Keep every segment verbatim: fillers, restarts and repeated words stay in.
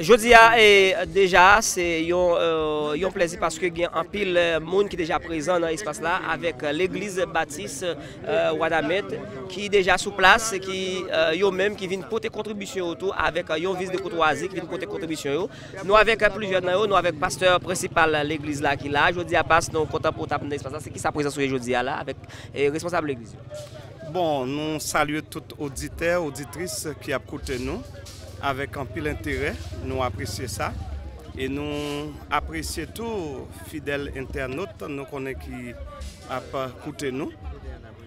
Jodi a, e, deja, se yon, e, yon plèzi paske gen anpil, e, moun ki deja prezan nan espas la avèk, e, Legliz Batis, e, Wanament ki deja sou plas, ki, e, yo menm ki vin pote kontribisyon yo tou avèk, e, yon vis de koutwazi ki vin pote kontribisyon yo. Nou avèk, e, plizyè nan yo, nou avèk pastè prensipal legliz la ki la. Jodi a, pas, nou kontan pou w t ap nan espas la. Se kisa prezans ou ye jodi a la avèk, e, responsab legliz yo? Bon, nou salye tout oditè, oditris ki ap koute nou avèk anpil enterè. Nou apresye sa. E nou apresye tou fidèl entènot nou konnen ki ap koute nou.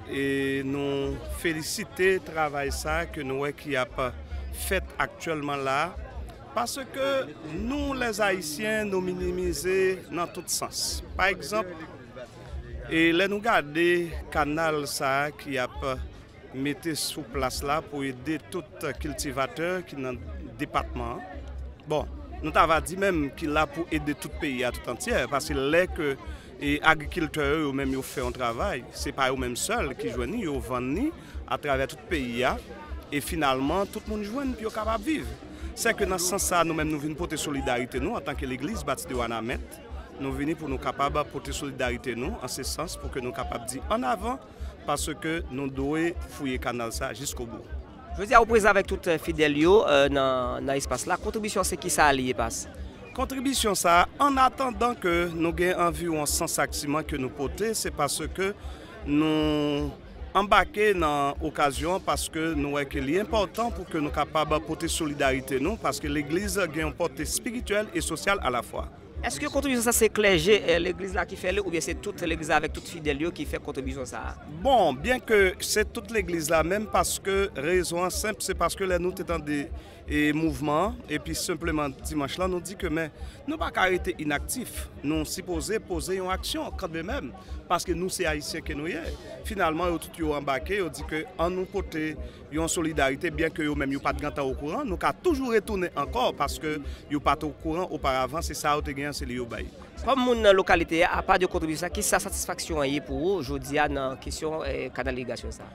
E nou felisite travay sa ke nou wè ki ap fèt aktyèlman la. Paske nou, lèzayisyen, nou minimize nan tout sans. Pa egzanp, e lè nou gade kanal sa a ki ap mete sou plas la pou ede tout kiltivatè ki nan depatman an. Bon, nou ta va di menm ki la pou ede tout peyi a tout antyè, paske lè ke, e, agrikiltè yo, yo menm yo fè yon travay, se pa yo menm sèl ki jwenn li, yo vann li atravè tout peyi a, e finalman, tout moun jwenn pou yo kapab viv. Sèke nan sans sa, nou menm nou vin pote solidarite nou antanke legliz Batis de Wanament. Nou vini pou nou kapab pote solidarite nou an se sans pou ke nou kapab di an avan, paske nou dwe fouye kanal sa jiskobou. Jodi a, ou prezan avèk tout, e, fidèl yo, e, nan, nan espas la. Kontribisyon se kisa li ye, pas? Kontribisyon sa, an atandan ke nou gen anviwon san sak siman ke nou pote, se paske nou anbake nan okazyon an, paske nou wè ke li enpòtan pou ke nou kapab pote solidarite nou, paske legliz gen yon pòte espirityèl e sosyal alafwa. Èske kontribisyon sa se klèje, e, legliz la ki fè li, oubyen se tout legliz la avèk tout fidèl yo ki fè kontribisyon sa a? Bon, byen ke se tout legliz la menm, paske rezon an senp, se paske lè nou te tande, e, mouvman an, epi senpleman dimanch lan, nou di ke men nou pa ka rete inaktif. Nou sipoze poze yon aksyon kanmenm, paske nou se Ayisyen ke nou ye. Finalman, yo tout yo anbake, yo di ke an nou pote yon solidarite, byen ke yo menm yo pa t gentan okouran, nou ka toujou retounen ankò, paske yo pa t okouran oparavan, se sa yo te genyen, se li yo bay. Kòm moun nan lokalite a, apa de kontribisyon sa, kisa satisfaksyon an ye pou ou jodi a nan kesyon, e, kanal irigasyon sa?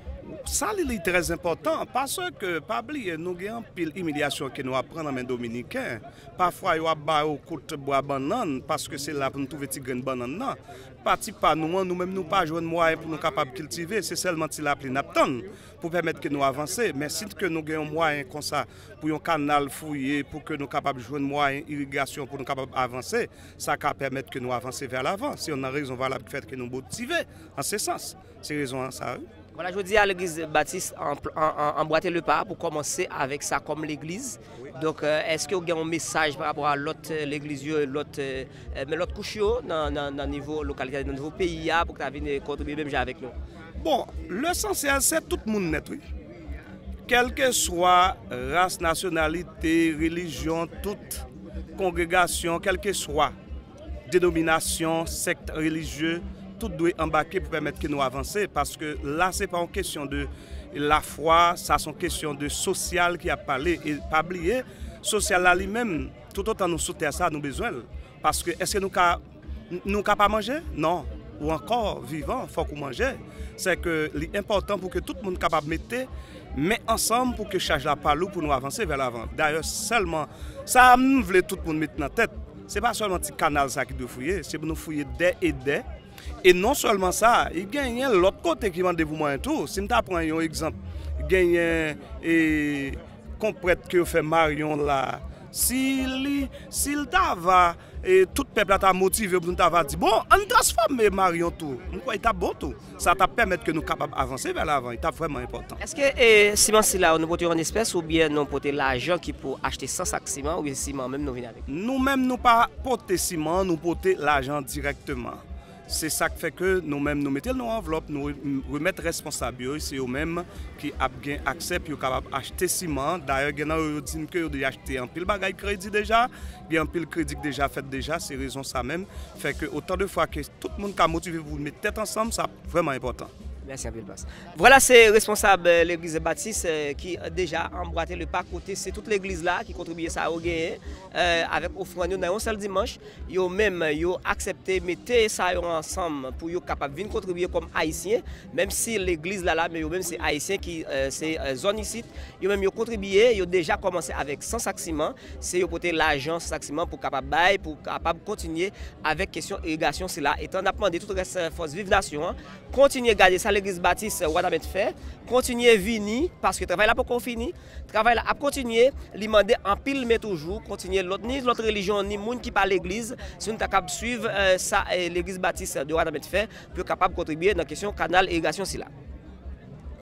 Sa li, li trè enpòtan, paske pa bliye, nou gen anpil imilyasyon ke nou ap pran nan men Dominiken. Pafwa, yo ap ba yo kout bwa bannann, paske se la pou nou twouve ti grenn bannann nan. Pati pa nou an, nou menm nou pa jwenn mwayen pou nou kapab kiltive, se sèlman ti lapli n ap tann pou pèmèt ke nou avanse. Men si ke nou gen yon mwayen konsa pou yon kanal fouye, pou ke nou kapab jwenn mwayen irigasyon pou nou kapab avanse, sa ka pèmèt ke nou avanse vè lavan. Se youn nan rezon valab ki fè ke nou motive an se sans. Se rezon an sa, wi. Vwala, jodi a, Legliz Batis an, an, an, anbwate le pa pou kòmanse avèk sa kòm legliz. Wi. Donk, e, èske w gen yon mesaj pa rapò a lòt, e, legliz yo, lòt, e, e, men lòt kouch yo nan, nan, nan nivo lokalite a, nan nivo peyi a, pou ki ta vin, e, kontribye menm jan avèk nou? Bon, lesansyèl, se tout moun nèt, wi. Kèlkeswa ras, nasyonalite, relijyon, tout kongregasyon, kèlkeswa denominasyon, sèkt relijye, tout dwe anbake pou pèmèt ke nou avanse, paske la, se pa yon kesyon de lafwa, sa se yon kesyon de sosyal ki ap pale. E pa bliye, sosyal la li menm, toutotan nou sou tè sa, nou bezwen l. Paske èske nou ka, nou ka pa manje? Non. Ou ankò vivan, fòk ou manje. Sèke li enpòtan pou ke tout moun kapab mete men ansanm pou ke chaj la pa lou pou nou avanse vè lavan. Dayè, sèlman, sa m vle tout moun met nan tèt, se pa sèlman ti kanal sa ki dwe fouye, se pou nou fouye dè e dè. E non sèlman sa, i genyen lòt kote ki mande pou mwayen tou. Si m ta pran yon egzanp, genyen, e, konprann ke yo fè Maryon la. Si li, si l ta va, e, tout pèp la ta motive pou nou ta va di, bon, ann transfòme Maryon tou. M kwè l t ap bon tou. Sa t ap pèmèt ke nou kapab avanse vè lavan. Li t ap vrèman enpòtan. Èske, e, siman sila yo, nou pote yo an espès oubyen nou pote lajan ki pou achte san sak siman oubyen siman menm nou vin avèk? Nou menm, nou pa pote siman, nou pote lajan dirèkteman. Se sa k fè ke nou menm, nou mete l nan anvlòp, nou re-, remèt responsab yo, se yo menm ki ap gen aksè pou yo kapab achte siman. Dayè, gen nan yo, yo di n ke yo deja achte anpil bagay kredi deja, gen anpil kredi ki deja fèt deja. Se rezon sa menm fè ke otan de fwa ke tout moun ka motive pou met tèt ansanm, sa vrèman enpòtan. Mèsi anpil, Pas. Vwala, se responsab, eh, legliz Batis, eh, ki deja anbwate le pa kote se tout legliz la ki kontribiye sa yo genyen, eh, avèk ofrann yo nan yon sèl dimanch. Yo menm, yo aksepte mete sa yo ansanm pou yo kapab vin kontribiye kòm Ayisyen, menm si legliz la la, men yo menm se Ayisyen ki, eh, se, eh, zòn isit. Yo menm yo kontribiye, yo deja kòmanse avèk san sak siman, se yo pote lajan san sak siman pou kapab bay, pou kapab kontinye avèk kesyon irigasyon sila. Etan n ap mande tout rès, eh, fòs Viv Nasyon an, kontinye gade sa legliz Batis Wanament fè, kontinye vini, paske travay la poko fini, travay la ap kontinye, li mande anpil men toujou, kontinye lòt, ni lòt relijyon, ni moun ki pa legliz, si nou ta kab swiv, eh, sa, eh, legliz Batis de Wanament fè, pou yo kapab kontribiye nan kesyon kanal irigasyon sila.